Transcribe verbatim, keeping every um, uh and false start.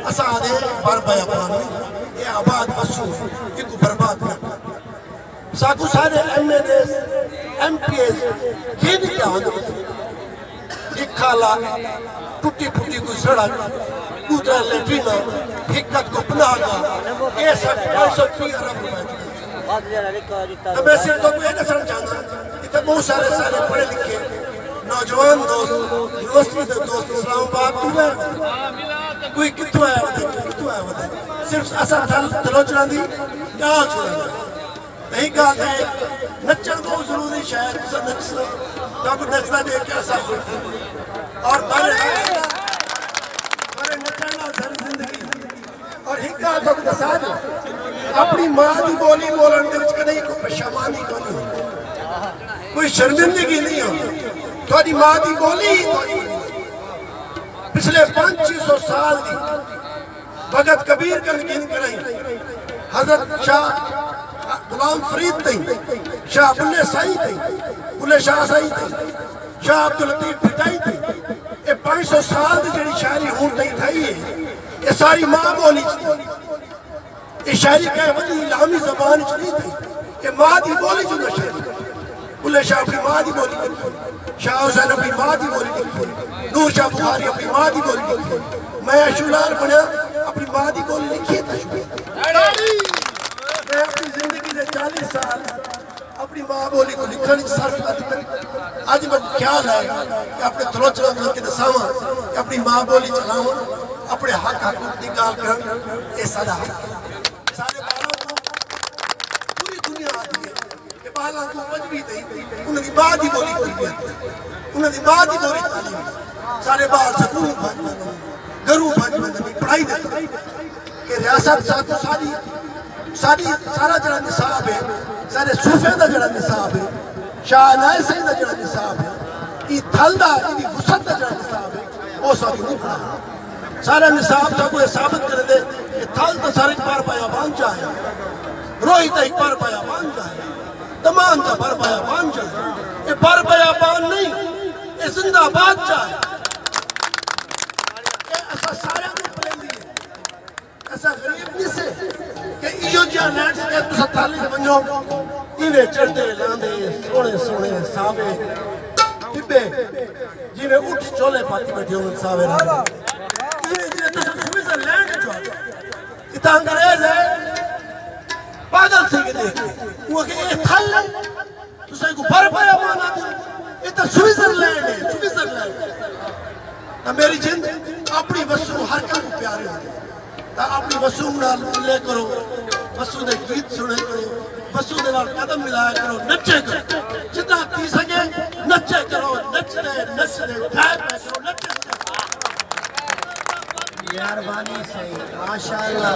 اساں آہدے بر بیابان نہیں، اے آباد وسوں ہے، ایکوں برباد نہ کرو۔ ساکوں سارے M N As, M P As گھن کے آہدے ہک خالہ، ٹٹی پھٹی کوئی سڑک، ݙو ترے لیٹریناں، ہک ادھ کوئی پناہ گاہ، اے ساکوں پنج سو تریہہ ارب روپے دی۔ تاں میں صرف تہاکوں اے ݙسݨ چاہنداں، اتھے ٻہوں سارے سارے پڑھے لکھے نوجوان دوست، یونیورسٹی دے دوست اسلام آباد توں آئے ہوئے۔ کوئی کتھوں آیا ہوندے، کوئی کتھوں آیا ہوندے۔ صرف اساں تھل تلوچݨاں دی ڳالھ سݨاندے۔ تے ہک ڳالھ ہے، نچݨ ٻہوں ضروری شے ہے، تساں نچسو، تہاکوں نچدا ݙیکھ کے اساں خوش تھیندے۔ اور بارے، بارے نچݨ نال ساری زندگی اور ہک ڳالھ تہاکوں ݙسا ݙیاں، اپݨی ماں دی ٻولی ٻولݨ دے وچ کݙاہیں کوئی پشیمانی کونی ہوندی، کوئی شرمندگی نہیں ہوندی۔ تہاݙی ماں دی ٻولی ہی تہاݙی ٻولی۔ پچھلے پنج چھ سو سال دی بھڳت کبیر کن گھن کراہیں، حضرت شاہ غلام فرید تئیں، شاہ بلے سائیں تئیں، بلے شاہ سائیں تئیں، شاہ عبداللطیف بھٹائی تئیں، اے پنج سو سال دی جیڑھی شاعری ہݨ تئیں تھئی ہے، اے ساری ماں ٻولی چ تھئی۔ اے شاعری کہیں وݙی عالمی زبان چ نہیں تھئی، اے ماں دی ٻولی چ شاعری۔ بلے شاہ اپݨی ماں دی ٻولی لکھی، شاہ حسین اپݨی ماں دی ٻولی لکھی، نور شاہ بخاری اپݨی ماں دی ٻولی لکھی۔ میں عاشور لال بݨیا، اپݨی ماں دی ٻولی لکھی تاں شکر۔ میں اپݨی زندگی دے چالیہہ سال اپݨی ماں ٻولی کوں لکھݨ وچ صرف کر ݙتے۔ اڄ میکوں خیال ہے کہ اپݨے تلوچݨاں کوں ݙساواں کہ اپݨی ماں ٻولی چ ڳاوݨ، اپݨے حق حقوق دی ڳالھ کرݨ، اے ساݙا حق ہے۔ ساݙے ٻالاں کوں پوری دنیا آہدی ہے کہ ٻالاں کوں پنجویں تئیں انہاں دی ماں دی ٻولی تربیت ݙیو، انہاں دی ماں دی ٻولی تعلیم ݙیو۔ ساݙے ٻال سکولوں بھڄ ویندن، گھروں بھڄ ویندن، پڑھائی دے تئیں۔ کہ ریاست ساکوں ساری، ساری، سارا جڑا نصاب ہے، سارے صوفیاں دا جڑا نصاب ہے، شاہ عنایت سائیں دا جڑا نصاب ہے، ایں تھل دا، ایندی وسعت دا جڑا نصاب ہے، او ساکوں نہیں پڑھایا۔ سارا نصاب ساکوں اے ثابت کریندے کہ تھل تاں سارے ہک بر بیابان چ آیا، روہی تاں ہک بر بیابان چ آیا، دمان تاں بر بیابان چ آیا۔ اے بر بیابان نہیں، اے زندہ باد چ آیا۔ اے اساں سارے کوں پلیندی ہے۔ اساں غریب نی سے کہ ایہو جیہا لینڈ سکیپ تساں تھل وچ ونڄو، ایویں چڑھدے لاندے سوہݨے سوہݨے ساوے ٹٻے، جیویں اٹھ چولے پاتی ٻیٹھے ہوون ساوے رنگ دے۔ ایویں جیویں تساں سوئٹزرلینڈ وچ آ ڳئے۔ اتھاں انگریز ہے، پاڳل تھی کے ݙیکھ کے۔ او آکھے، اے تھل ہے؟ تساں ایکوں بر بیابان آہدے ہو؟ اے تاں سوئٹزرلینڈ ہے، سوئٹزرلینڈ۔ تاں میری جند، اپݨی وسوں ہر کہیں کوں پیاری ہوندی ہے۔ تاں اپݨی وسوں نال ملے کرو، وسوں دے گیت سݨے کرو، وسوں دے نال قدم ملایا کرو، نچے کرو۔ جتنا تھی سڳے نچے کرو، نچدے نچدے ڈھہہ پئے کرو، نچے کرو۔ مہربانی سئیں، ماشاءاللہ۔